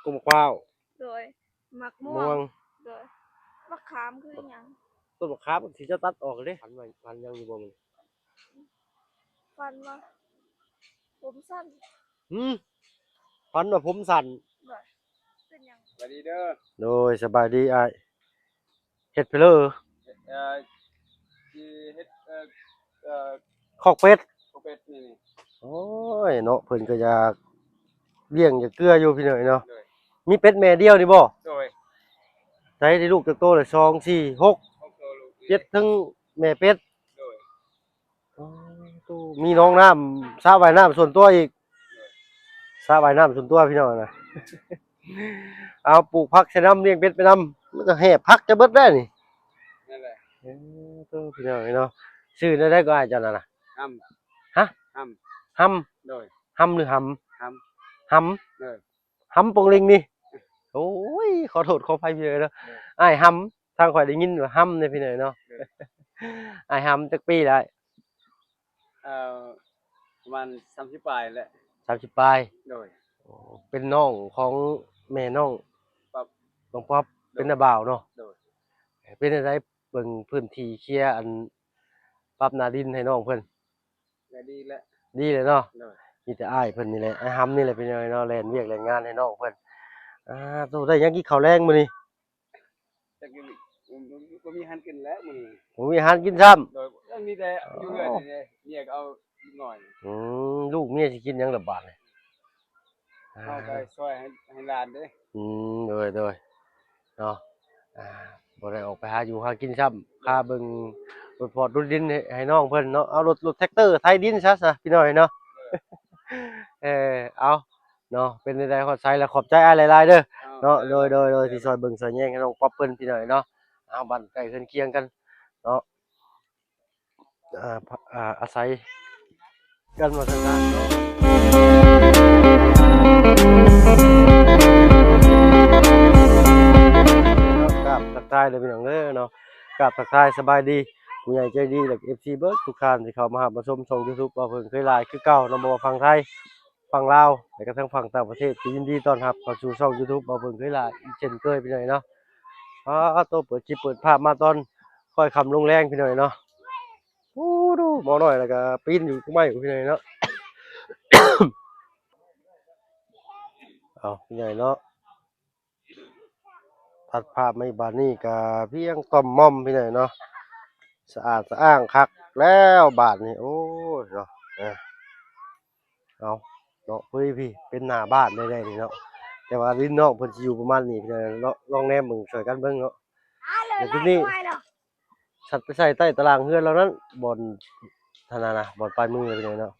ຕົ້ນໝາກພ້າວ ໂດຍ ໝາກມ່ວງ ມ່ວງ ໂດຍ ໝາກຂາມຄືຫຍັງ? ຕົ້ນໝາກຂາມທີ່ເຈົ້າຕັດອອກເດ້. ຝັນວ່າ ຝັນຫຍັງຢູ່ບໍ່ມື້ນີ້? ຝັນວ່າຜົມສັ້ນ. ຫືມ? ຝັນວ່າຜົມສັ້ນ. ໂດຍ ເປັນຫຍັງ? ສະບາຍດີເດີ. ໂດຍ ສະບາຍດີອ້າຍ. ເຮັດເພລີ? ເອີ ຊິເຮັດ ເອີ ເອີ ຄອກເປັດ ຄອກເປັດນີ້. ໂອ້ຍເນາະ ເພິ່ນກໍຢາກລ້ຽງຢາກເກືອຢູ່ພີ່ນ້ອງເນາະ. ໂດຍ ມີເປັດແມ່ດຽວນີ້ບໍ່? ໂດຍ ໃສ່ໄດ້ລູກຈັກໂຕລະ? ສອງ ສີ່ ຫົກ ຫົກໂຕລູກ ເຈັດ ທັງແມ່ເປັດ. ໂດຍ ໂອ້ ມີໜອງນ້ຳ ສະວ່າຍນ້ຳສ່ວນຕົວອີກ. ໂດຍ ສະວ່າຍນ້ຳສ່ວນຕົວພີ່ນ້ອງນະ. ເອົາ ປູກຜັກໃສ່ນຳ ລ້ຽງເປັດໄປນຳ ມັນກໍແຫບຜັກຈະເບິດແລ້ວນີ້. ນັ້ນແຫຼະ ເອີ ໂຕ ພີ່ນ້ອງເອີຍເນາະ. ຊື່ແນວໃດກໍອ້າຍເຈົ້ານັ້ນນະ? ຫຳ. ຮະ? ຫຳ. ຫຳ. ໂດຍ ຫຳ ຫຼື ຫຳ? ຫຳ. ຫຳ. ໂດຍ ຫຳປົງລິງນີ້. ໂອ້ຍ ຂໍໂທດຂໍອະໄພພີ່ນ້ອງເອີຍເນາະ. ໂດຍ ອ້າຍຫຳ ທາງຂ້ອຍໄດ້ຍິນວ່າຫຳເດ້ພີ່ນ້ອງເນາະ. ໂດຍ ອ້າຍຫຳຈັກປີແລ້ວ? ເອີ ປະມານສາມສິບປາຍແຫຼະ. ສາມສິບປາຍ. ໂດຍ ໂອ້ ເປັນນ້ອງຂອງແມ່ນ້ອງ ປັອບ ນ້ອງປັອບ. ໂດຍ ເປັນນ້າບ່າວເນາະ. ໂດຍ ເປັນຈັ່ງໃດ ເບິ່ງພື້ນທີ່ເຄຍ ອັນ ປັບໜ້າດິນໃຫ້ນ້ອງເພິ່ນ? ກໍດີແຫຼະ ດີແຫຼະເນາະ. ໂດຍ ມີແຕ່ອ້າຍເພິ່ນນີ້ແຫຼະ ອ້າຍຫຳນີ້ແຫຼະ ເປັນຫຍັງເນາະ ແລ່ນວຽກແລ່ນງານໃຫ້ນ້ອງເພິ່ນ. ອ່າ ໂຕ ໄດ້ຫຍັງກິນເຂົ້າແລງມື້ນີ້? ຈັກຢູ່ ບໍ່ມີອາຫານກິນແລ້ວມື້ນີ້ ບໍ່ມີອາຫານກິນຊ້ຳ. ໂດຍ ຍັງມີແຕ່ຢູ່ເຮືອນນີ້ແຫຼະ ເມຍກໍເອົາໜ້ອຍ. ອືມ ລູກເມຍຊິກິນຫຍັງລະບາດນີ້? ເຮົາກໍຊ່ອຍໃຫ້ ໃຫ້ຫຼານເດ້. ອືມ ໂດຍ ໂດຍ ເນາະ. ອ່າ ບໍ່ໄດ້ອອກໄປຫາຢູ່ຫາກິນຊ້ຳ ຄາເບິ່ງລົດຟອດລຸດດິນໃຫ້ ໃຫ້ນ້ອງເພິ່ນເນາະ. ເອົາລົດ ລົດແທັກເຕີໄຖດິນຊະ ຊະ ພີ່ນ້ອງເນາະ. ເອີ ເອົາ ເນາະ ເປັນຈັ່ງໃດຮອດໃສລະ ຂອບໃຈອ້າຍຫຼາຍໆເດີເນາະ. ໂດຍ ໂດຍ ໂດຍ ທີ່ຊ່ອຍເບິ່ງຊ່ອຍແຍງໃຫ້ນ້ອງປັອບເພິ່ນ ພີ່ນ້ອງເນາະ. ເອົາ ບ້ານໃກ້ເຮືອນຄຽງກັນເນາະ ອ່າ ອາໄສກັນວ່າຊັ້ນເນາະ. ກາບທັກທາຍເດີພີ່ນ້ອງເດີເນາະ ກາບທັກທາຍສະບາຍດີຜູ້ໃຫຍ່ໃຈດີ ແລະ ເອັຟຊີ ເບິດທຸກທ່ານທີ່ເຂົ້າມາຮັບມາຊົມຊ່ອງ YouTube ບ່າວເຜິ້ງເຄີຍຫຼາຍຄືເກົ່າເນາະ ບໍ່ວ່າຝັ່ງໄທ ຝັ່ງລາວ ແລະກະທັງຝັ່ງຕ່າງປະເທດ ກໍຍິນດີຕ້ອນຮັບເຂົ້າສູ່ຊ່ອງ YouTube ບ່າວເຜິ້ງເຄີຍຫຼາຍອີກເຊັ່ນເຄີຍ ພີ່ນ້ອງເນາະ. ອາໂຕ ເປີດຄລິບເປີດພາບມາຕອນຄ່ອຍຄ່ຳລົງແລງ ພີ່ນ້ອງເນາະ. ໂອ້ ດູໝໍນ້ອຍ ແລ້ວກະປີນຢູ່ກົກໄມ້ ພີ່ນ້ອງເນາະ. ເອົາ ພີ່ໃຫຍ່ເນາະ ຕັດພາບມາອີກບາດນີ້ກະພຽງຕ່ອມໝ່ອມ ພີ່ນ້ອງເນາະ ສະອາດສະອ້າງຄັກແລ້ວບາດນີ້. ໂອ້ຍເນາະ ເອີ ເອົາເນາະ ເຮີ້ຍ ພີ່ ເປັນໜ້າບ້ານໄດ້ໆນີ້ເນາະ ແຕ່ວ່າດິນນ້ອງເພິ່ນຊິຢູ່ປະມານນີ້ ພີ່ນ້ອງເນາະ. ລອງແນມເບິ່ງ ຊ່ອຍກັນເບິ່ງເນາະ. ແຕ່ຈຸດນີ້ ສັດໄປໃສ່ໃຕ້ຕາລ່າງເຮືອນລາວນັ້ນ ບ່ອນຫັ້ນນະ ບ່ອນປາຍມືເລີຍພີ່ນ້ອງເນາະ.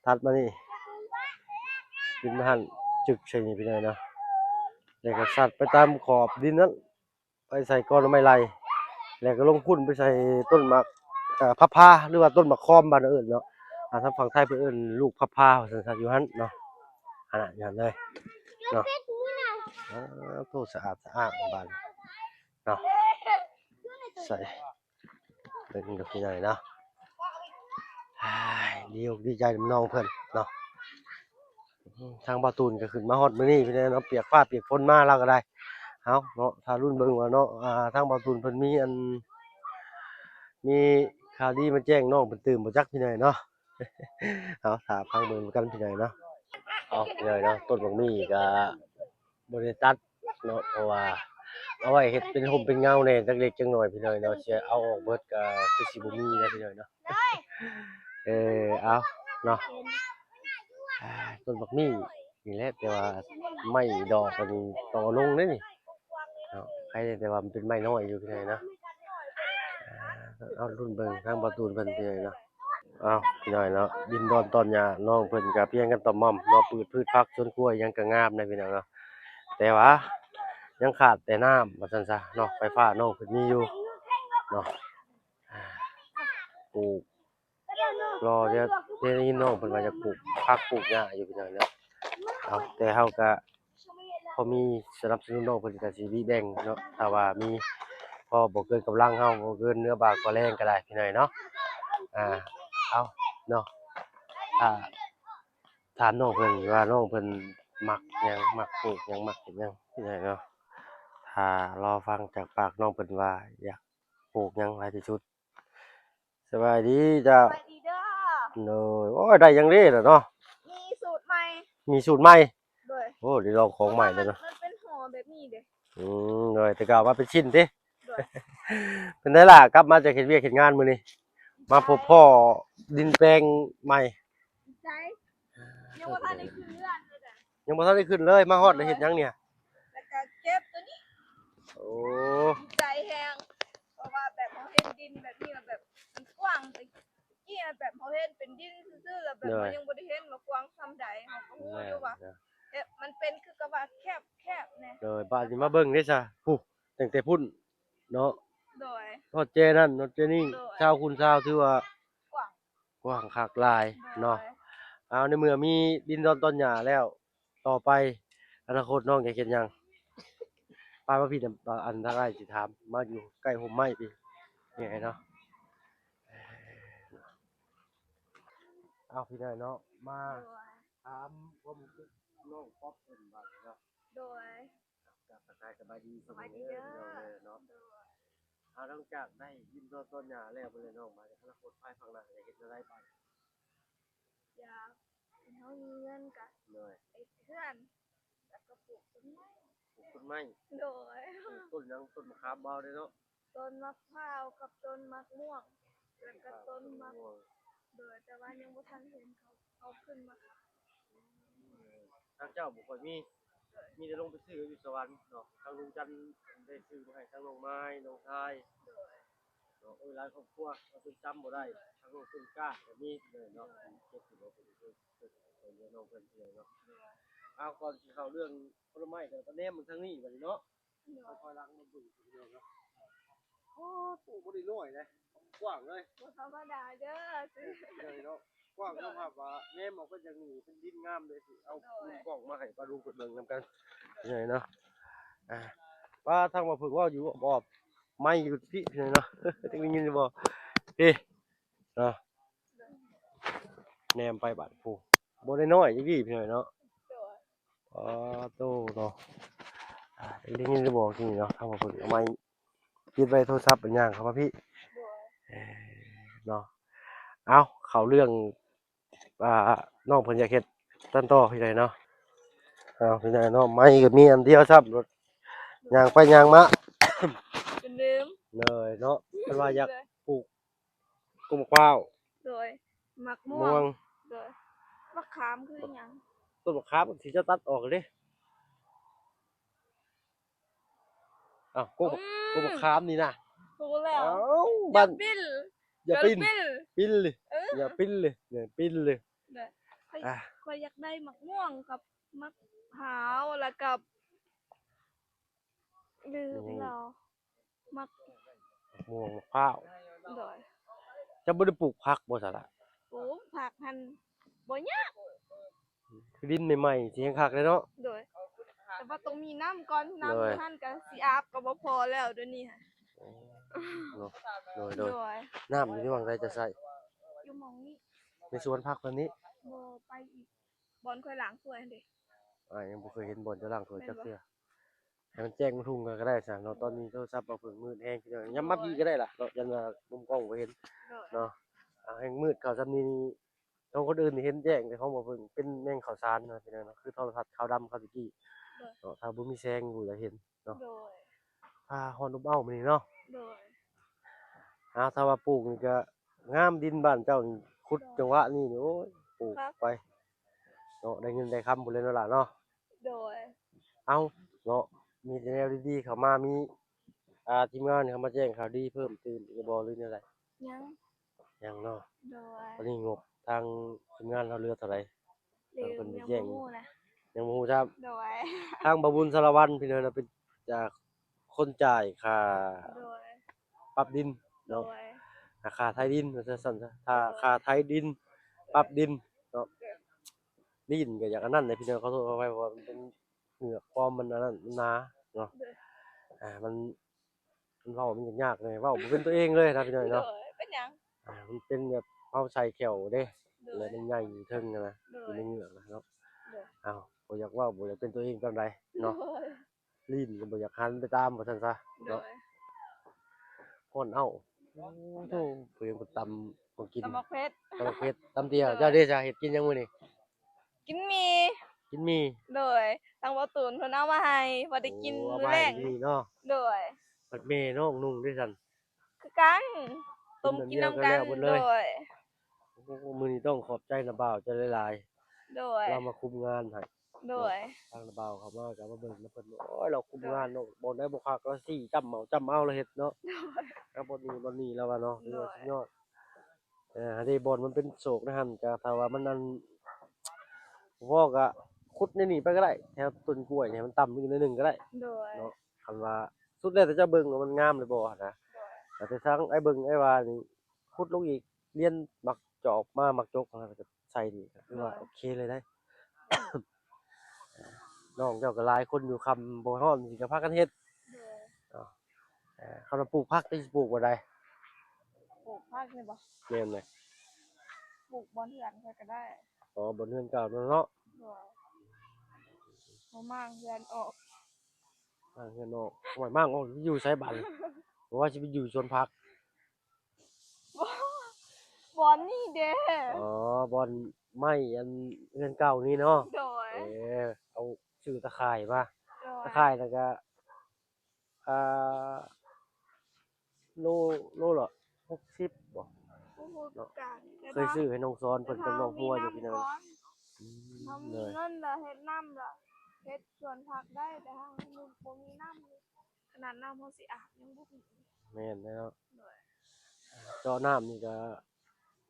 ຕັດມານີ້ ຂຶ້ນມາຫັ້ນ ຈຶກໃສ່ນີ້ພີ່ນ້ອງເນາະ ແລ້ວກໍສັດໄປຕາມຂອບດິນນັ້ນ ໄປໃສ່ກອໜໍ່ໄມ້ໄລ່ ແລ້ວກໍລົງພຸ້ນໄປໃສ່ຕົ້ນໝາກ ເອີ ພັບພາ ຫຼືວ່າຕົ້ນໝາກຄອມບ້ານເຮົາເອີ້ນເນາະ. ອາ ທາງຝັ່ງໄທເພິ່ນເອີ້ນລູກພັບພາວ່າຊັ້ນຊະ ຢູ່ຫັ້ນເນາະ. ຫັ້ນນະ ຢູ່ຫັ້ນເລີຍເນາະ. ອາໂຕ ສະອາດສະອ້າງບ້ານ ເນາະ ໃສ່ເບິ່ງດູພີ່ນ້ອງເນາະ. ອ້າຍ ດີອົກດີໃຈນຳນ້ອງເພິ່ນເນາະ. ທາງບ່າວຕູນກໍຂຶ້ນມາຮອດມື້ນີ້ພີ່ນ້ອງເນາະ ປຽກຟ້າປຽກຝົນມາລາວກໍໄດ້. ເອົາເນາະ ຖ້າລຸ້ນເບິ່ງວ່າເນາະ ອ່າ ທາງບ່າວຕູນເພິ່ນມີອັນ ມີຂ່າວດີມາແຈ້ງນ້ອງເພິ່ນຕື່ມບໍ່ຈັກພີ່ນ້ອງເນາະ. ເອົາ ຖ້າຟັງເບິ່ງນຳກັນພີ່ນ້ອງເນາະ. ເອົາ ພີ່ນ້ອງເນາະ ຕົ້ນບັກໝີ່ກໍບໍ່ໄດ້ຕັດເນາະ ເພາະວ່າເອົາໄວ້ເຮັດເປັນຮົ່ມເປັນເງົາແດ່ຈັກເລັກຈັກນ້ອຍພີ່ນ້ອງເນາະ. ຊິເອົາອອກເບິດກໍຄືຊິບໍ່ມີແລ້ວພີ່ນ້ອງເນາະ. ເອີ ເອົາເນາະ ອ່າ ຕົ້ນບັກໝີ່ນີ້ແຫຼະ ແຕ່ວ່າໄມ້ດອກມັນຕ້ອງເອົາລົງເດ້ນີ້ເນາະ. ໃຄແຕ່ວ່າມັນເປັນໄມ້ນ້ອຍຢູ່ພີ່ນ້ອງເນາະ. ອ່າ ເອົາລຸ້ນເບິ່ງທາງບ່າວຕູນເພິ່ນພີ່ນ້ອງເນາະ. ເອົາ ພີ່ນ້ອງເນາະ ດິນດອນຕອນຫຍ້ານ້ອງເພິ່ນກະພຽງກັນຕ່ອມໝ່ອມເນາະ ພືດພືດຜັກສວນຄົວຫຍັງກະງາມນະພີ່ນ້ອງເນາະ. ແຕ່ວ່າຍັງຂາດແຕ່ນ້ຳວ່າຊັ້ນຊະເນາະ. ໄຟຟ້ານ້ອງເພິ່ນມີຢູ່ເນາະ ອ່າ ປູກລໍ ດຽວໄດ້ຍິນນ້ອງເພິ່ນວ່າຢາກປູກຜັກປູກຫຍ້າຢູ່ພີ່ນ້ອງເນາະ. ເອົາ ແຕ່ເຮົາກະ ພໍມີສະໜັບສະໜູນນ້ອງເພິ່ນກະຊິມີແບ່ງເນາະ ຖ້າວ່າມີ ພໍບໍ່ເກີນກຳລັງເຮົາ ບໍ່ເກີນເນື້ອບ່າກວ່າແຮງກໍໄດ້ພີ່ນ້ອງເນາະ. ອ່າ ເອົາເນາະ ຖ້າຖາມນ້ອງເພິ່ນວ່ານ້ອງເພິ່ນ ມັກຫຍັງ ມັກປູກຫຍັງ ມັກເຮັດຫຍັງ ເປັນຫຍັງເນາະ. ຖ້າລໍຟັງຈາກປາກນ້ອງເພິ່ນວ່າຢາກປູກຫຍັງຫຼາຍທີ່ສຸດ. ສະບາຍດີເຈົ້າ. ສະບາຍດີເດີ. ໂດຍ. ໂອ້ຍ ໄດ້ຫຍັງເດ້ລະເນາະ? ມີສູດໃໝ່. ມີສູດໃໝ່? ໂດຍ. ໂອ້ ໄດ້ລອງຂອງໃໝ່ແລ້ວເນາະ. ເພາະວ່າມັນ ມັນເປັນຫໍ່ແບບນີ້ເດ້. ອືມ ໂດຍ. ແຕ່ເກົ່າມາເປັນຊິ້ນຕິ. ໂດຍ. ເປັນໃດລະ ກັບມາຈາກເຮັດວຽກເຮັດງານມື້ນີ້ ມາພົບພໍ້ດິນແປງໃໝ່? ດີໃຈ. ຍັງບໍ່ທັນໄດ້ຂຶ້ນເຮືອນເລີຍເດ້. ຍັງບໍ່ທັນໄດ້ຂຶ້ນເລີຍ ມາຮອດແລ້ວເຮັດຫຍັງນີ້? ແລ້ວກໍເກັບຕົວນີ້. ໂອ້ ດີໃຈແຮງ ເພາະວ່າແບບເຮົາເຫັນດິນແບບນີ້ແລ້ວແບບມັນກວ້າງ ແຕ່ກີ້ແບບເຮົາເຫັນເປັນດິນຊື່ໆ ແລ້ວແບບ ໂດຍ ເຮົາຍັງບໍ່ໄດ້ເຫັນວ່າກວ້າງສ່ຳໃດ ເຮົາກໍຮູ້ຢູ່ວ່າ ແມ່ນ ແບບມັນເປັນຄືກັບວ່າແຄບໆແດ່. ໂດຍ. ບາດນີ້ມາເບິ່ງເດ້ຊະ ຜູ້ ຕັ້ງແຕ່ພຸ້ນເນາະ. ໂດຍ. ຮອດແຈນັ້ນ ຮອດແຈນີ້ ໂດຍ ຊາວຄູນຊາວ ຖືວ່າກວ້າງ ກວ້າງຄັກຫຼາຍເນາະ. ໂດຍ. ເອົາ ໃນເມື່ອມີດິນດອນຕອນຫຍ້າແລ້ວ ຕໍ່ໄປອະນາຄົດນ້ອງຢາກເຮັດຫຍັງ? ປາຍມາພີ້ ອັນ ທາງອ້າຍຊິຖາມ ມາຢູ່ໃກ້ຮົ່ມໄມ້ພີ້ ນີ້ເນາະ. ເອົາ ພີ່ນ້ອງເນາະ ມາ ໂດຍ ຖາມຄວາມຮູ້ສຶກນ້ອງປັອບເພິ່ນບາດນີ້ເນາະ. ໂດຍ. ກະທັກທາຍສະບາຍດີ ສະບາຍດີເດີ ພີ່ນ້ອງເດີເນາະ. ໂດຍ. ເອົາ ຫຼັງຈາກໄດ້ດິນດອນຕອນຫຍ້າແລ້ວ ເພິ່ນເລີຍເນາະ ມາອະນາຄົດພາຍພາກໜ້າຢາກເຮັດແນວໃດບາດ? ຢາກ ເຮົາມີເງິນກະ ໂດຍ ເຮັດເຮືອນ ແລ້ວກໍປູກຕົ້ນໄມ້. ປູກຕົ້ນໄມ້. ໂດຍ. ປູກຕົ້ນຫຍັງ? ຕົ້ນມະຂາມເບົາເດ້ເນາະ. ຕົ້ນໝາກພ້າວກັບຕົ້ນໝາກມ່ວງ ແລ້ວກໍຕົ້ນໝາກ ໂດຍ ແຕ່ວ່າຍັງບໍ່ທັນເຫັນເຂົາເອົາຂຶ້ນມາຂາຍ. ທາງເຈົ້າບໍ່ຄ່ອຍມີ ມີແຕ່ລົງໄປຊື້ຢູ່ສະຫວັນເນາະ. ທາງລຸງຈັນໄດ້ຊື້ມາໃຫ້ທາງນ້ອງມາຍ ນ້ອງຊາຍ ໂດຍ ເນາະ. ໂອ້ຍ ຫຼາຍຄອບຄົວ ເຮົາຈົນຈຳບໍ່ໄດ້. ໂດຍ. ທາງນ້ອງຕົ້ນກ້າກໍມີເລີຍເນາະ. ໂດຍ. ເຮັດຢູ່ບໍ່ ເປັນຊ່ວຍ ຊ່ວຍເຫຼືອນ້ອງເພິ່ນເລີຍເນາະ. ໂດຍ. ເອົາ ກ່ອນຊິເຂົ້າເລື່ອງຜົນໄມ້ ກໍ ກໍແນມເບິ່ງທາງນີ້ບັດນີ້ເນາະ. ໂດຍ. ເອົາຖອຍຫຼັງມາເບິ່ງເນາະ. ໂອ້ ປູກບໍ່ໄດ້ນ້ອຍເດ້ ກວ້າງເລີຍ. ບໍ່ທຳມະດາເດີ ເລີຍເນາະ. ກວ້າງຍອມຮັບວ່າແນມອອກໄປຈາກນີ້ເປັນດິນງາມເດ້. ຊິເອົາ ໂດຍ ມຸມກ້ອງມາໃຫ້ປ້າລຸງເພິ່ນເບິ່ງນຳກັນ ເລີຍເນາະ. ອ່າ ປ້າ ທາງວ່າເພິ່ນເວົ້າຢູ່ອອບໆ ໄມ້ຢູ່ພີ້ ພີ່ນ້ອງເນາະ ຈັກໄດ້ຍິນຢູ່ບໍ່? ພີ້ ເນາະ ແນມໄປບາດ ໂອ້ ບໍ່ໄດ້ນ້ອຍຈັກດີ ພີ່ນ້ອງເນາະ. ໂດຍ. ອໍ ໂຕເນາະ ອ່າ ໄດ້ຍິນຢູ່ບໍ່ກີ້ເນາະ ທາງວ່າເພິ່ນເອົາໄມ້ປິດໄວ້ໂທລະສັບ ເປັນຫຍັງເຂົ້າມາພີ້. ໂດຍ. ເອີ ເນາະ ເອົາ ເຂົ້າເລື່ອງ ອ່າ ນ້ອງເພິ່ນຢາກເຮັດຕັນຕໍ່ ພີ່ນ້ອງເນາະ. ເອົາ ພີ່ນ້ອງເນາະ ໄມ້ກໍມີອັນດຽວຊ້ຳ ຍ່າງໄປຍ່າງມາ ຈົນລືມ. ໂດຍເນາະ ເພິ່ນວ່າຢາກປູກ ຕົ້ນໝາກພ້າວ ໂດຍ ໝາກມ່ວງ ມ່ວງ ໂດຍ ໝາກຂາມຄືຫຍັງ? ຕົ້ນໝາກຂາມທີ່ເຈົ້າຕັດອອກເດ້. ອ້າວ ກົກ ອືມ ກົກໝາກຂາມນີ້ນະ ຮູ້ແລ້ວ. ອ້າວ ຢ່າປິ່ນ ຢ່າປິ່ນ ປິ່ນເລີຍ ເອີ ຢ່າປິ່ນເລີຍ ຢ່າປິ່ນເລີຍ. ຂ້ອຍ ຂ້ອຍຢາກໄດ້ໝາກມ່ວງກັບໝາກພ້າວ ແລ້ວກັບ ລືມແລ້ວ ໝາກ ໝາກມ່ວງ ໝາກພ້າວ. ໂດຍ. ເຈົ້າບໍ່ໄດ້ປູກຜັກບໍ່ຊະລະ? ປູກຜັກຫັ້ນບໍ່ຍາກ ຄືດິນໃໝ່ໆ ຊິແຮ່ງຄັກເດ້ເນາະ. ໂດຍ. ແຕ່ວ່າຕ້ອງມີນ້ຳກ່ອນ ນ້ຳ ໂດຍ ຢູ່ຫັ້ນກະຊິອາບກໍບໍ່ພໍແລ້ວດຽວນີ້ຫັ້ນ. ໂອ້ ເນາະ ໂດຍ ໂດຍ ໂດຍ. ນ້ຳຢູ່ໃນຫວ່າງໃດຈະໃຊ້? ຢູ່ໝ່ອງນີ້ ໃນສວນຜັກແບບນີ້? ບໍ່ ໄປອີກ ບ່ອນຂ້ອຍລ້າງຖ້ວຍຫັ້ນເດ. ອ້າຍຍັງບໍ່ເຄີຍເຫັນບ່ອນເຈົ້າລ້າງຖ້ວຍຈັກເທື່ອ. ແມ່ນບໍ່? ໃຫ້ມັນແຈ້ງມາທຸ່ງກັນກໍໄດ້ຊະເນາະ. ຕອນນີ້ໂທລະສັບບ່າວເຜິ້ງມືດແຮງ ພີ່ນ້ອງ ຍາມມາ ໂດຍ ພີ້ກໍໄດ້ລະເນາະ ຢ້ານວ່າມຸມກ້ອງບໍ່ເຫັນ ໂດຍ ເນາະ. ອ່າ ແຮ່ງມືດເຂົ້າຊ່ຳນີ້ ຂອງຄົນອື່ນນີ້ເຫັນແຈ້ງ ແຕ່ຂອງບ່າວເຜິ້ງເປັນແມງຂາວສານນະ ພີ່ນ້ອງເນາະ ຄືໂທລະທັດຂາວດຳເຂົາແຕ່ກີ້ ໂດຍ ເນາະ. ຖ້າບໍ່ມີແສງບໍ່ຢາກເຫັນເນາະ. ໂດຍ. ອ່າ ຮ້ອນອົບເອົ້າມື້ນີ້ເນາະ. ໂດຍ. ອ່າ ຖ້າວ່າປູກນີ້ກໍງາມ ດິນບ້ານເຈົ້ານີ້ ຂຸດ ໂດຍ ຈັງຫວະນີ້ນີ້ ໂອ້ຍ ປູກ ຄັກ ໄປເນາະ ໄດ້ເງິນໄດ້ຄຳພຸ້ນແຫຼະເນາະຫຼ້າເນາະ. ໂດຍ. ເອົ້າ ເນາະ ມີແຕ່ແນວດີໆເຂົ້າມາ ມີ ອ່າ ທີມງານເຂົ້າມາແຈ້ງຂ່າວດີເພີ່ມຕື່ມອີກບໍ່ ຫຼືແນວໃດ? ຍັງ ຍັງເນາະ. ໂດຍ. ຕອນນີ້ງົບທາງທີມງານເຮົາເຫຼືອເທົ່າໃດ? ເອີ ເພິ່ນໄປແຈ້ງ ຍັງບໍ່ຮູ້ນະ ຍັງບໍ່ຮູ້ຊ້ຳ. ໂດຍ. ທາງບ່າວບຸນສາລະວັນ ພີ່ນ້ອງເນາະ ເປັນຈາກຄົນຈ່າຍຄ່າ ໂດຍ ປັບດິນເນາະ. ໂດຍ. ອ່າ ຄ່າໄຖດິນວ່າຊັ້ນຊະ ຄ່າ ໂດຍ ຄ່າໄຖດິນ ປັບດິນເນາະ. ໂດຍ. ລີ້ນກໍຢາກອັນນັ້ນແຫຼະ ພີ່ນ້ອງ ຂໍໂທດຂໍອະໄພ ເພາະວ່າມັນເປັນເຫງືອກປອມ ມັນອັນນັ້ນ ມັນໜາເນາະ. ໂດຍ. ອ່າ ມັນ ມັນເວົ້າມັນຍາກໆເລີຍ ເວົ້າບໍ່ເປັນຕົວເອງເລີຍນະ ພີ່ນ້ອງເນາະ. ໂດຍ. ເປັນຫຍັງ? ອ່າ ມັນເປັນແບບເຮົາໃສ່ແຂ້ວເດ້ ໂດຍ ແລ້ວມັນໃຫຍ່ຢູ່ເທິງຫັ້ນນະ ໂດຍ ຢູ່ໃນເງືອກນະເນາະ. ໂດຍ. ເອົ້າ ບໍ່ຢາກເວົ້າ ບໍ່ຢາກເປັນຕົວເອງປານໃດເນາະ. ໂດຍ ລີ້ນກໍບໍ່ຢາກຫັນໄປຕາມວ່າຊັ້ນຊະ ໂດ ເນາະ. ຍ ຮ້ອນເອົ້າ ໂອ້ໂຫ ເພິ່ນກໍຕຳຂອງກິນ ຕຳໝາກເຜັດ ຕຳໝາກເຜັດ ຕຳເດຍ. ໂດຍ ເຈົ້າເດຊະ ເຮັດກິນຫຍັງມື້ນີ້? ກິນໝີ່ ກິນໝີ່. ໂດຍ ທາງເບົາຕູນເພິ່ນເອົາມາໃຫ້ ພໍໄດ້ກິນ ໂອ້ ມື້ແລງ ເອົາມາໃຫ້ກິນໝີ່ເນາະ. ໂດຍ ບັດແມ່ນ້ອງນຸ່ງເດຊັ້ນ? ຄືກັນ ຕົ້ມກິນນຳກັນ ກິນແບບດຽວກັນແລ້ວເບິດເລີຍ. ໂດຍ ໂອ້ ມື້ນີ້ຕ້ອງຂອບໃຈນ້າບ່າວເຈົ້າຫຼາຍໆ ໂດຍ ລາວມາຄຸມງານໃຫ້ ໂດຍ ເນາະ. ທາງນ້າບ່າວເຂົ້າມາກໍມາເບິ່ງນຳເພິ່ນ ໂອ້ຍ ລາວຄຸມງານເນາະ ໂດຍ ບ່ອນໃດບໍ່ຄັກລາວຊີ້ຈ້ຳເອົາຈ້ຳເອົາ ລາວເຮັດເນາະ. ໂດຍ ແລ້ວບ່ອນນີ້ບ່ອນນີ້ລາວວ່າເນາະ ໂດຍ ຖືວ່າສຸດຍອດ. ເອີ ຫາເດບ່ອນມັນເປັນໂສກໃນຫັ້ນ ກະຖ້າວ່າມັນອັນ ບໍ່ພໍກະຂຸດໃນນີ້ໄປກໍໄດ້ ແຖວຕົ້ນກ້ວຍນີ້ໃຫ້ມັນຕ່ຳອີກໜ້ອຍໜຶ່ງກໍໄດ້ ໂດຍ ເນາະ. ຄັນວ່າສຸດແລ້ວແຕ່ເຈົ້າເບິ່ງວ່າມັນງາມຫຼືບໍ່ຫັ້ນນະ ໂດຍ ແຕ່ທາງອ້າຍເບິ່ງອ້າຍວ່ານີ້ ຂຸດລົງອີກ ລຽນໝາກຈອກມາ ໝາກຈົກຫັ້ນນະ ກໍໃສ່ນີ້ ກໍຄືວ່າ ໂດຍ ໂອເຄເລີຍໄດ໋. ນ້ອງເຈົ້າກໍຫຼາຍຄົນຢູ່ ຄ່ຳບໍ່ຮ້ອນຊິກໍພາກັນເຮັດ ໂດຍ ເນາະ. ເອີ ຄັນວ່າປູກຜັກນີ້ຊິປູກບ່ອນໃດ? ປູກຜັກນີ້ບໍ່? ແມ່ນແຫຼະ ປູກບ່ອນເຮືອນຂ້ອຍກໍໄດ້. ອໍ ບ່ອນເຮືອນເກົ່ານັ້ນເນາະ ໂດຍ ບໍ່ມ້າງເຮືອນອອກ ມ້າງເຮືອນອອກ. ໂອ້ຍ ມ້າງອອກຢູ່ໃສບາດນີ້? ບໍ່ວ່າຊິໄປຢູ່ສວນຜັກ ບໍ່ ບ່ອນນີ້ເດ້. ອໍ ບ່ອນໄມ້ອັນເຮືອນເກົ່ານີ້ເນາະ ໂດຍ ເອີ ເອົາຊື້ຕາຂ່າຍມາ ໂດຍ ຕາຂ່າຍແລ້ວກໍ ອ່າ ໂລ ໂລລະຫົກສິບບໍ່ ບໍ່ຮູ້ ເນາະ ຄືກັນ ເຄີຍຊື້ໃຫ້ນ້ອງສອນເພິ່ນກັບນ້ອງຫົວຢູ່ພີ່ນ້ອງ. ອືມ ເຮົາມີເງິນລະເຮັດນຳລະ ເຮັດສວນຜັກໄດ້ ແຕ່ເຮົາບໍ່ມີນ້ຳ ຂະໜາດນ້ຳເຮົາຊິອາບຍັງບໍ່ມີ. ແມ່ນແລ້ວເນາະ ໂດຍ ເຈາະນ້ຳນີ້ກໍ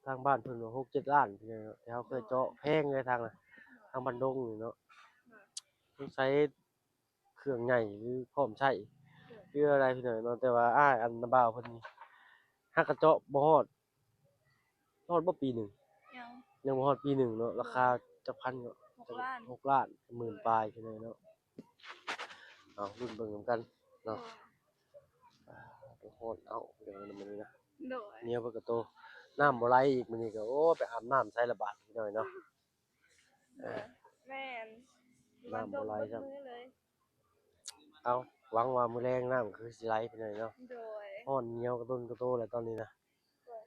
ທາງບ້ານເພິ່ນວ່າຫົກເຈັດລ້ານ ແຕ່ເຮົາເຄີຍເຈາະ ໂດຍ ແພງເລີຍທາງນະ ໂດຍ ທາງບ້ານດົງນີ້ເນາະ ໂດຍ ສົງໄສ ເຄື່ອງໃຫຍ່ ຫຼື ພ້ອມໃຊ້ ໂດຍ ຄືອະໄລພີ່ນ້ອງເນາະ. ແຕ່ວ່າອ້າຍອັນນ້າບ່າວເພິ່ນນີ້ ຫາກະເຈາະບໍ່ຮອດ ຮອດບໍ່ປີໜຶ່ງ? ຍັງ ຍັງບໍ່ຮອດປີໜຶ່ງເນາະ. ໂດຍ ລາຄາຈັກພັນເກາະ? ຫົກລ້ານ ຫົກລ້ານ ໝື່ນປາຍພີ່ນ້ອງເນາະ. ເອົາລຸ້ນເບິ່ງນຳກັນເນາະ. ໂດຍ ອ່າ ຮ້ອນເອົ້າ ເປັນຫຍັງມື້ນີ້ນະ? ໂດຍ ໜຽວເບິດກະໂຕ ນ້ຳບໍ່ໄຫຼອີກມື້ນີ້ກະ ໂອ້ ໄປອາບນ້ຳໃສລະບາດ ພີ່ນ້ອງເນາະ. ເອີ ແມ່ນ ນ້ຳບໍ່ໄຫຼຊ້ຳ ເອົາ ຫວັງວ່າມື້ແລງນ້ຳຄືຊິໄຫຼພີ່ນ້ອງເນາະ. ໂດຍ ຮ້ອນໜຽວກະຕົນກະໂຕແລ້ວຕອນນີ້ນະ. ໂດຍ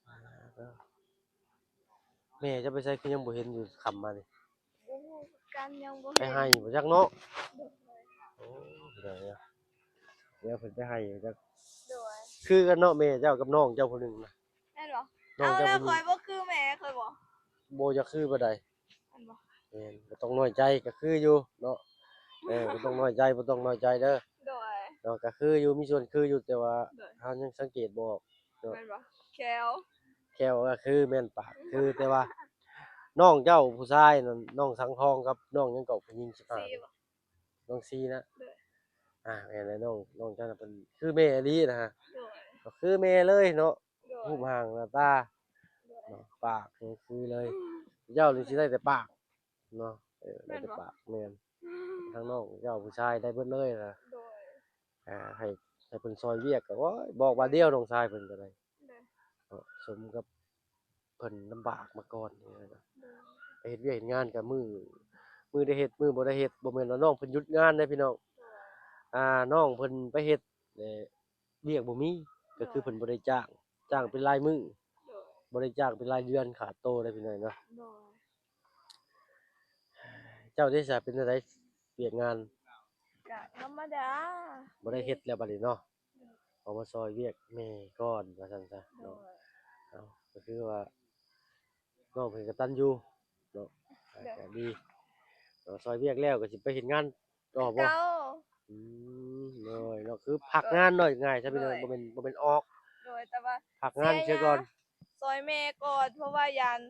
ອ່າ ເອີ ແມ່ເຈົ້າໄປໃສຄືຍັງບໍ່ເຫັນຢູ່ຄ່ຳມານີ້? ບໍ່ຮູ້ຄືກັນ ຍັງບໍ່ເຫັນ ໄປໄຮ່ບໍ່ຈັກເນາະ. ໂດຍ ໂອ້ ດຽວ ດຽວເພິ່ນໄປໄຮ່ບໍ່ຈັກ. ໂດຍ ຄືກັນເນາະ ແມ່ເຈົ້າກັບນ້ອງເຈົ້າຜູ້ໜຶ່ງນະ. ແມ່ນບໍ່? ນ້ອງເຈົ້າ ເອົາແລ້ວ ຜູ້ນີ້ ຂ້ອຍບໍ່ຄືແມ່ຂ້ອຍບໍ່? ບໍ່ຢາກຄືປານໃດ. ແມ່ນບໍ່? ແມ່ນ ບໍ່ຕ້ອງນ້ອຍໃຈ ກະຄືຢູ່ເນາະ. ເອີ ບໍ່ຕ້ອງນ້ອຍໃຈ ບໍ່ຕ້ອງນ້ອຍໃຈເດີ. ໂດຍ ເນາະ ກະຄືຢູ່ ມີສ່ວນຄືຢູ່ ແຕ່ວ່າ ໂດຍ ເຮົາຍັງສັງເກດບໍ່ອອກເນາະ. ແມ່ນບໍ່? ແຂ້ວ ແຂ້ວກະຄື ແມ່ນປາກຄື ແຕ່ວ່ານ້ອງເຈົ້າຜູ້ຊາຍນັ້ນ ນ້ອງສັງທອງກັບນ້ອງຫຍັງເກາະ ຜູ້ຍິງສິບຫ້າ ສີບໍ່? ນ້ອງຊີນະ. ໂດຍ ອ່າ ແມ່ນແລ້ວ ນ້ອງ ນ້ອງເຈົ້ານະເພິ່ນຄືແມ່ອີ່ຫຼີນະ. ໂດຍ ກະຄືແມ່ເລີຍເນາະ. ໂດຍ ຮູບຮ່າງໜ້າຕາ ໂດຍ ເນາະ ປາກນີ້ຄືເລີຍ. ອືມ ເຈົ້ານີ້ຊິໄດ້ແຕ່ປາກເນາະ. ເອີ ໄດ້ແຕ່ປາກ. ແມ່ນບໍ່? ແມ່ນ ອືມ ທາງນ້ອງເຈົ້າຜູ້ຊາຍໄດ້ເບິດເລີຍນະ. ໂດຍ ອ່າ ໃຫ້ ໃຫ້ເພິ່ນຊ່ອຍວຽກກະ ໂອ້ຍ ບອກບາດດຽວ ໂດຍ ນ້ອງຊາຍເພິ່ນກະໄດ້. ໂດຍ ເນາະ ສົມກັບເພິ່ນລຳບາກມາກ່ອນ. ໂດຍ ໄປເຮັດວຽກເຮັດງານກະມື້ ມື້ໄດ້ເຮັດ ມື້ບໍ່ໄດ້ເຮັດ ບໍ່ແມ່ນວ່ານ້ອງເພິ່ນຢຸດງານເດ້ພີ່ນ້ອງ. ໂດຍ ອ່າ ນ້ອງເພິ່ນໄປເຮັດ ແລະ ວຽກບໍ່ມີ ກະຄື ໂດຍ ເພິ່ນບໍ່ໄດ້ຈ້າງ ຈ້າງເປັນລາຍມື້. ໂດຍ ບໍ່ໄດ້ຈ້າງເປັນລາຍເດືອນ ຂາດໂຕໄດ້ພີ່ນ້ອງເນາະ. ໂດຍ ເຈົ້າເດຊະ ເປັນຈັ່ງໃດວຽກງານ? ກະທຳມະດາ ບໍ່ໄດ້ເຮັດແລ້ວບາດນີ້ເນາະ. ໂດຍ ເອົາມາຊ່ອຍວຽກແມ່ກ່ອນວ່າຊັ້ນຊະເນາະ. ໂດຍ ເອົາ ກະຄືວ່າ ນ້ອງເພິ່ນກະຕັນຢູ່ເນາະ. ໂດຍ ກະດີເນາະ ຊ່ອຍວຽກແລ້ວກະຊິໄປເຮັດງານຕໍ່ບໍ່? ຄືເກົ່າ. ອືມ ໂດຍເນາະ ຄືພັກງານເນາະ ງ່າຍຊະພີ່ນ້ອງ. ໂດຍ ບໍ່ແມ່ນ ບໍ່ແມ່ນອອກ. ໂດຍ ແຕ່ວ່າພັກງານເສຍກ່ອນ ຊ່ອຍແມ່ກ່ອນ ເພາະວ່າຢ້ານ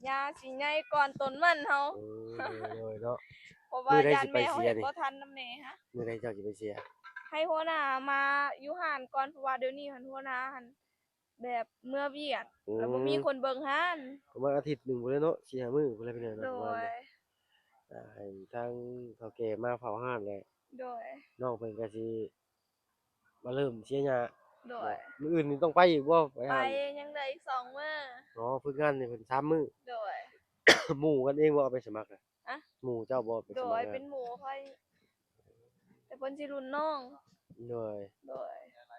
ຍ່າຊິໃຫຍ່ກ່ອນຕົ້ນມັນເຮົາ. ເອີ ໂດຍ ໂດຍເນາະ ເພາະວ່າຢ້ານແມ່ເຮົາເຮັດບໍ່ທັນນຳແມ່ຫະ. ມື້ໃດເຈົ້າຊິໄປເສຍ? ໃຫ້ຫົວໜ້າມາຢູ່ຮ້ານກ່ອນ ເພາະວ່າດຽວນີ້ຫັ້ນຫົວໜ້າຫັ້ນ ແບບເມືອວຽກ ອືມ ແລ້ວບໍ່ມີຄົນເບິ່ງຮ້ານ. ປະມານອາທິດໜຶ່ງພຸ້ນແຫຼະເນາະ ສີ່ຫ້າມື້ພຸ້ນແຫຼະພີ່ນ້ອງເນາະ. ໂດຍ ປະມານນີ້ ອ່າ ໃຫ້ທາງເຖົ້າແກ່ມາເຝົ້າຮ້ານແຫຼະ. ໂດຍ ນ້ອງເພິ່ນກະຊິມາເລີ່ມເສຍຫຍ້າ. ໂດຍ ມື້ອື່ນນີ້ຕ້ອງໄປອີກບໍ່? ໄປຮ້ານ ໄປ ຍັງເຫຼືອອີກສອງມື້. ອໍ ຝຶກງານນີ້ເພິ່ນສາມມື້. ໂດຍ ໝູ່ກັນເອງບໍ່ເອົາໄປສະໝັກນະ? ຮະ? ໝູ່ເຈົ້າບໍ່ໄປສະໝັກງານ? ໂດຍ ເປັນໝູ່ຂ້ອຍ ແຕ່ເພິ່ນຊິລຸ້ນນ້ອງ. ໂດຍ ໂດຍ ເອີ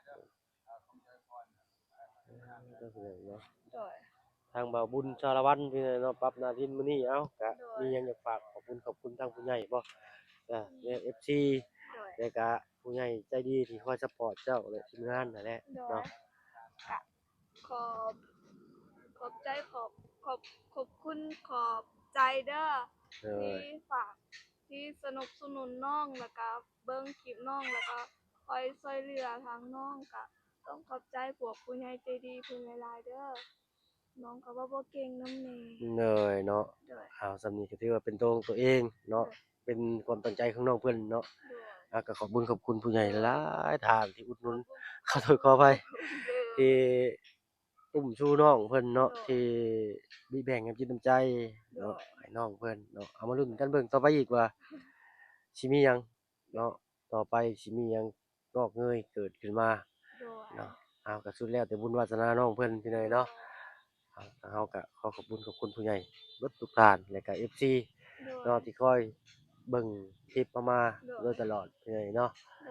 ເຈົ້າຜູ້ໃຫຍ່ເນາະ. ໂດຍ ທາງບ່າວບຸນສາລະວັນ ພີ່ນ້ອງເນາະ ປັບໜ້າດິນມື້ນີ້. ເອົ້າ ກະ ໂດຍ ມີຫຍັງຢາກຝາກຂອບຄຸນ ຂອບຄຸນທາງຜູ້ໃຫຍ່ບໍ່? ກະ ອືມ ແນວ ເອັຟຊີ ໂດຍ ແລ້ວກະຜູ້ໃຫຍ່ໃຈດີທີ່ຄອຍຊັບພອດເຈົ້າ ແລະ ທີມງານນັ້ນແຫຼະ ໂດຍ ເນາະ. ກະ ຂອບ ຂອບໃຈ ຂອບ ຂອບ ຂອບຄຸນ ຂອບໃຈເດີ ໂດຍ ທີ່ຝາກ ທີ່ສະໜັບສະໜູນນ້ອງ ແລ້ວກະເບິ່ງຄລິບນ້ອງ ແລ້ວກະຄອຍຊ່ວຍເຫຼືອທາງນ້ອງ. ກະຕ້ອງຂອບໃຈພວກຜູ້ໃຫຍ່ໃຈດີເພິ່ນຫຼາຍໆເດີ. ນ້ອງກະເວົ້າບໍ່ເກັ່ງນຳແດ່. ໂດຍເນາະ. ໂດຍ ເອົາ ສ່ຳນີ້ກະຖືວ່າເປັນໂຕຂອງຕົວເອງເນາະ. ໂດຍ ເປັນຄວາມຕັ້ງໃຈຂອງນ້ອງເພິ່ນເນາະ. ໂດຍ ອາ ກະຂອບບຸນຂອບຄຸນຜູ້ໃຫຍ່ຫຼາຍໆທ່ານທີ່ອຸດໜູນ. ຂໍໂທດຂໍອະໄພ ໂດຍ ທີ່ ຕຸ້ມຊູນ້ອງເພິ່ນເນາະ. ໂດຍ ທີ່ມີແບ່ງນ້ຳຈິດນ້ຳໃຈເນາະ. ໂດຍ ໃຫ້ນ້ອງເພິ່ນເນາະ. ເອົາມາລຸ້ນກັນເບິ່ງຕໍ່ໄປອີກວ່າ ຊິມີຫຍັງເນາະ ຕໍ່ໄປຊິມີຫຍັງງອກເງີຍເກີດຂຶ້ນມາ. ໂດຍ ເນາະ. ເອົາ ກະສຸດແລ້ວແຕ່ບຸນວາສະໜານ້ອງເພິ່ນ ພີ່ນ້ອງເນາະ. ໂດຍ ເຮົາກະຂໍຂອບຄຸນຂອບຄຸນຜູ້ໃຫຍ່ເບິດທຸກທ່ານ ແລະກະເອັຟຊີ ໂດຍ ເນາະ ທີ່ຄອຍເບິ່ງຄລິບເຮົາມາ ໂດຍ ໂດຍຕະຫຼອດ ພີ່ນ້ອງເນາະ. ໂດ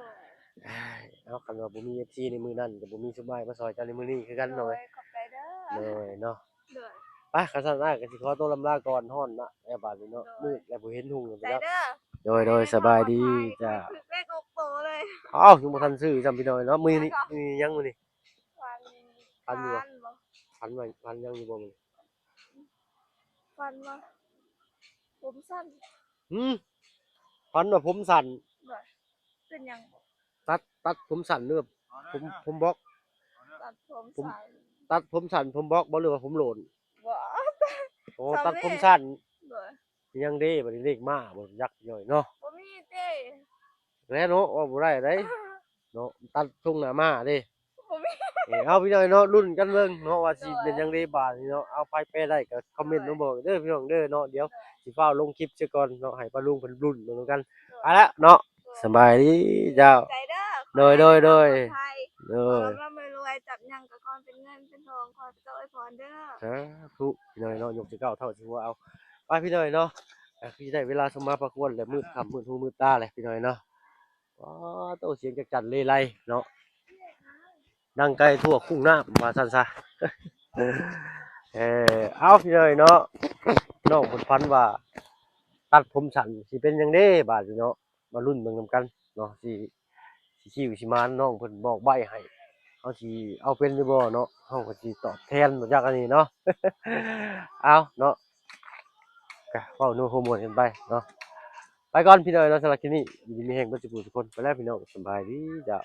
ຍ ເອົາ ຄັນວ່າບໍ່ມີເອັຟຊີໃນມື້ນັ້ນ ກະບໍ່ມີຊຸມອ້າຍມາຊ່ອຍເຈົ້າໃນມື້ນີ້ຄືກັນເນາະ. ໂດຍ ຂອບໃຈເດີ. ໂດຍເນາະ. ໂດຍ ໄປ ຄັນຊັ້ນອ້າຍກະຊິຂໍໂຕລຳລາກ່ອນ ຮ້ອນລະ ແລ້ວບາດນີ້ເນາະ. ໂດຍ ມືດແລ້ວບໍ່ເຫັນຮຸ່ງແລ້ວ. ໂດຍ ໂດຍ ສະບາຍດີ ເຈົ້າ. ຖືກເລກຫົກໂຕເລີຍ. ອ້າວ ຍັງບໍ່ທັນຊື້ຊ້ຳ ພີ່ນ້ອງເນາະ. ມື້ນີ້ ມື້ນີ້ຫຍັງມື້ນີ້? ຝັນ ຝັນຢູ່ບໍ່? ຝັນ ຝັນວ່າ ຝັນຫຍັງຢູ່ບໍ່ມື້ນີ້? ຝັນວ່າຜົມສັ້ນ. ຫືມ? ຝັນວ່າຜົມສັ້ນ. ໂດຍ ເປັນຫຍັງ? ຕັດ ຕັດຜົມສັ້ນ ຫຼືວ່າຜົມ ຜົມບັອກ? ຕັດຜົມ ຜົມສັ້ນ. ຕັດຜົມສັ້ນ ຜົມບັອກບໍ່ ຫຼືວ່າຜົມໂຫຼນ? ບໍ່. ໂອ້ ຕັດຜົມສັ້ນ. ໂດຍ ຍັງເດ້ ບາດນີ້ເລກມ້າບໍ່ຈັກ ພີ່ນ້ອງເນາະ. ບໍ່ມີເດ້. ແລ້ວເນາະ ເວົ້າບໍ່ໄດ້ໃດ ເນາະ ຕັດຊົງໜ້າມ້າເດ້. ບໍ່ມີ. ເອີ ເອົາ ພີ່ນ້ອງເນາະ ລຸ້ນກັນເບິ່ງເນາະ ວ່າຊິເປັນຫຍັງເດ້ບາດນີ້ເນາະ. ໂດຍ ເອົາ ໃຜແປໄດ້ກະຄອມເມັນ ໂດຍ ມາບອກເດີ ພີ່ນ້ອງເດີເນາະ. ໂດຍ ດຽວຊິຟ້າວລົງຄລິບເສຍກ່ອນເນາະ ໃຫ້ປ້າລຸງເພິ່ນລຸ້ນເບິ່ງນຳກັນ. ໂດຍ ໄປລະເນາະ. ໂດຍ ສະບາຍດີເຈົ້າ. ຂອບໃຈເດີ. ໂດຍ ໂດຍ ໂດຍ ຂໍໃຫ້ ໂດຍ ລ່ຳລວຍ ຈັບຫຍັງກະຂໍໃຫ້ເປັນເງິນເປັນທອງ ຂໍໃຫ້ພະເຈົ້າອວຍພອນເດີ. ສາທຸ ພີ່ນ້ອງເນາະ. ຍົກຊິກ້າວເທົ່າຊິຫົວເອົາ. ໄປ ພີ່ນ້ອງເນາະ. ກະຄືໄດ້ເວລາສົມມາພາຄວນແລ້ວ ມືດຄ່ຳມືດຫູມືດຕາແລ້ວ ພີ່ນ້ອງເນາະ. ອໍ ໂຕ ສຽງຈັກຈັ່ນເລໄລເນາະ ດັງໄກທົ່ວຄຸ້ງນ້ຳ ວ່າຊັ້ນຊະ. ເອີ ເອົາ ພີ່ນ້ອງເນາະ ນ້ອງເພິ່ນຝັນວ່າຕັດຜົມສັ້ນ ຊິເປັນຫຍັງເດ້ບາດນີ້ເນາະ. ມາລຸ້ນເບິ່ງນຳກັນເນາະ ຊິ ຊິຄິ້ວຊິໝານ ນ້ອງເພິ່ນບອກໃບ້ໃຫ້ ເຮົາຊິເອົາເປັນຫຼືບໍ່ເນາະ. ເຮົາກະຊິຕອບແທນບໍ່ຈັກອັນນີ້ເນາະ. ເອົາເນາະ ກະເວົ້ານົວຫົວມ່ວນກັນໄປເນາະ. ໄປກ່ອນ ພີ່ນ້ອງເນາະ. ສຳລັບຄລິບນີ້ ຢູ່ດີມີແຮງເບິດສູ່ຜູ້ສູ່ຄົນ. ໄປແລ້ວ ພີ່ນ້ອງ ສະບາຍດີເຈົ້າ.